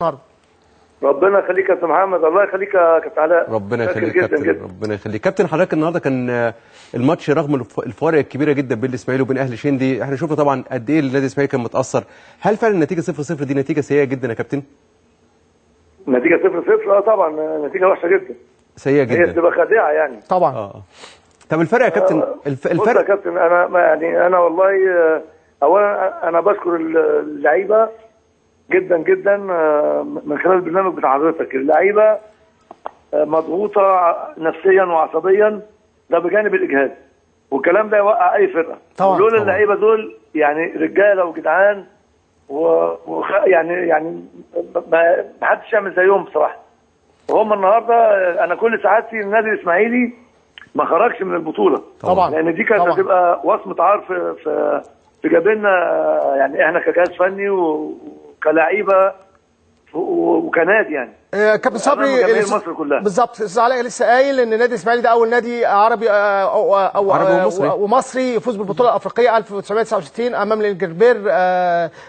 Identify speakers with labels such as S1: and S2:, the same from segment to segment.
S1: النهارده.
S2: ربنا يخليك يا استاذ محمد، الله يخليك يا كابتن علاء.
S3: ربنا يخليك يا كابتن، ربنا يخليك. كابتن حضرتك النهارده كان الماتش رغم الفوارق الكبيرة جدا بين الاسماعيلي وبين اهلي شندي، احنا شفنا طبعا قد ايه النادي الاسماعيلي كان متاثر. هل فعلا النتيجة 0-0 دي نتيجة سيئه جدا يا كابتن؟
S2: نتيجة 0-0 طبعا نتيجة وحشة جدا،
S3: سيئه جدا،
S2: هي بتبقى خادعه يعني.
S1: طبعا.
S3: طب الفرق يا كابتن، الفرق
S2: يا كابتن، انا يعني انا والله اولا انا بشكر اللعيبة جدا جدا من خلال البرنامج بتاع حضرتك. اللعيبة مضغوطه نفسيا وعصبيا، ده بجانب الاجهاد، والكلام ده يوقع اي فرقه. طبعا دول اللعيبة دول يعني رجاله وجدعان يعني ما حدش يعمل زيهم بصراحة. وهم النهارده انا كل سعادتي النادي الاسماعيلي ما خرجش من البطولة
S1: طبعا،
S2: لان دي كانت هتبقى وصمة عار في جبيننا، يعني احنا كجهاز فني وكلاعيبه وكنادي يعني.
S1: كابتن صبري
S2: مصر كلها
S1: بالظبط. استاذ علاء لسه قايل ان النادي الاسماعيلي ده اول نادي عربي او
S3: عربي
S1: ومصري يفوز بالبطولة الافريقية 1969 امام الانجربير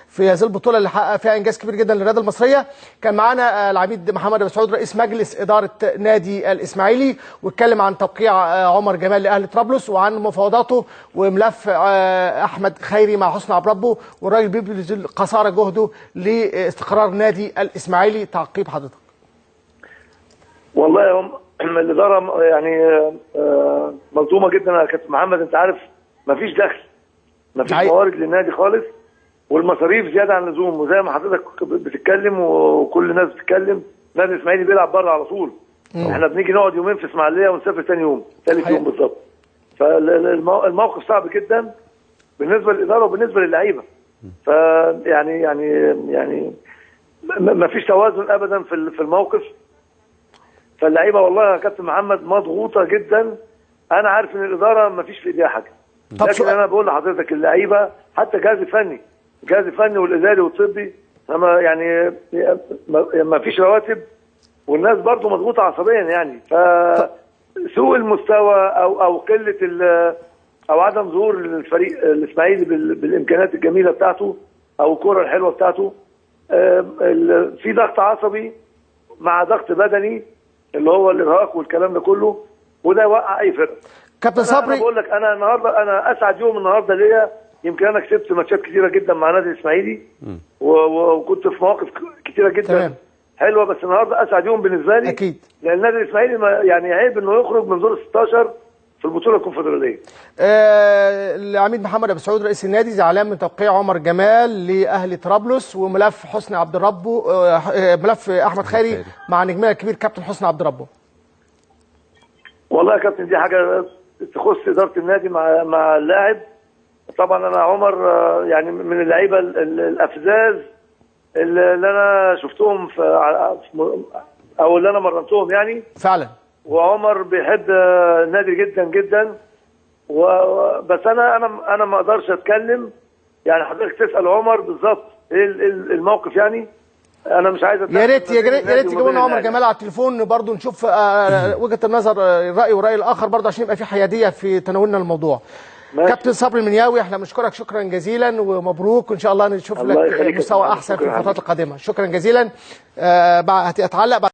S1: في هذه البطولة اللي حقق فيها انجاز كبير جدا للرياضة المصرية. كان معانا العميد محمد ابو سعود رئيس مجلس ادارة نادي الاسماعيلي، واتكلم عن توقيع عمر جمال لاهلي طرابلس وعن مفاوضاته وملف احمد خيري مع حسني عبد ربه، والراجل بيبذل قصارى جهده لاستقرار نادي الاسماعيلي. تعقيب حضرتك.
S2: والله هم الادارة يعني مصدومة جدا يا كابتن محمد. انت عارف مفيش دخل، مفيش موارد للنادي خالص، والمصاريف زيادة عن اللزوم. وزي ما حضرتك بتتكلم وكل الناس بتتكلم، النادي الاسماعيلي بيلعب بره على طول. احنا بنيجي نقعد يومين في اسماعيليه ونسافر ثاني يوم، ثالث يوم بالظبط. فالموقف صعب جدا بالنسبة للادارة وبالنسبة للعيبة. فيعني يعني يعني مفيش توازن ابدا في الموقف. فاللعيبه والله يا كابتن محمد مضغوطه جدا. انا عارف ان الادارة مفيش في ايديها حاجة، لكن انا بقول لحضرتك اللعيبة حتى الجهاز الفني، الجهاز الفني والاداري والطبي، لما يعني مفيش رواتب، والناس برضو مضغوطه عصبيا يعني. فسوء المستوى او قلة او عدم ظهور الفريق الاسماعيلي بالامكانيات الجميلة بتاعته او الكره الحلوة بتاعته، في ضغط عصبي مع ضغط بدني اللي هو الارهاق والكلام ده كله، وده يوقع اي فرقه.
S1: كابتن صبري،
S2: انا بقول لك انا النهارده، انا اسعد يوم النهارده ليا. يمكن انا كسبت ماتشات كتيرة جدا مع نادي الاسماعيلي وكنت في مواقف كتيرة جدا تمام. حلوة، بس النهارده اسعد يوم بالنسبة لي
S1: اكيد،
S2: لان النادي الاسماعيلي يعني عيب انه يخرج من دور 16 في البطولة الكونفدراليه.
S1: العميد محمد ابو سعود رئيس النادي زعلان من توقيع عمر جمال لاهلي طرابلس وملف حسني عبد ربه، ملف احمد خيري مع نجمنا الكبير كابتن حسني عبد ربه.
S2: والله يا كابتن دي حاجة تخص ادارة النادي مع اللاعب. طبعا انا عمر يعني من اللعيبة الافزاز اللي انا شفتهم في او اللي انا مرنتهم يعني
S1: فعلا.
S2: وعمر بيحب النادي جدا جدا، بس انا ما اقدرش اتكلم يعني. حضرتك تسال عمر بالظبط ايه الموقف يعني. انا مش عايز
S1: يا ريت يا ريت تجيبوا لنا عمر جمال على التليفون برضه، نشوف وجهه النظر، الراي والراي الاخر برضه، عشان يبقى في حيادية في تناولنا الموضوع. ماشي. كابتن صبري المنياوي احنا بنشكرك شكرا جزيلا ومبروك، وان شاء الله نشوف لك مستوى احسن في الفترات القادمة. شكرا جزيلا. هتعلق.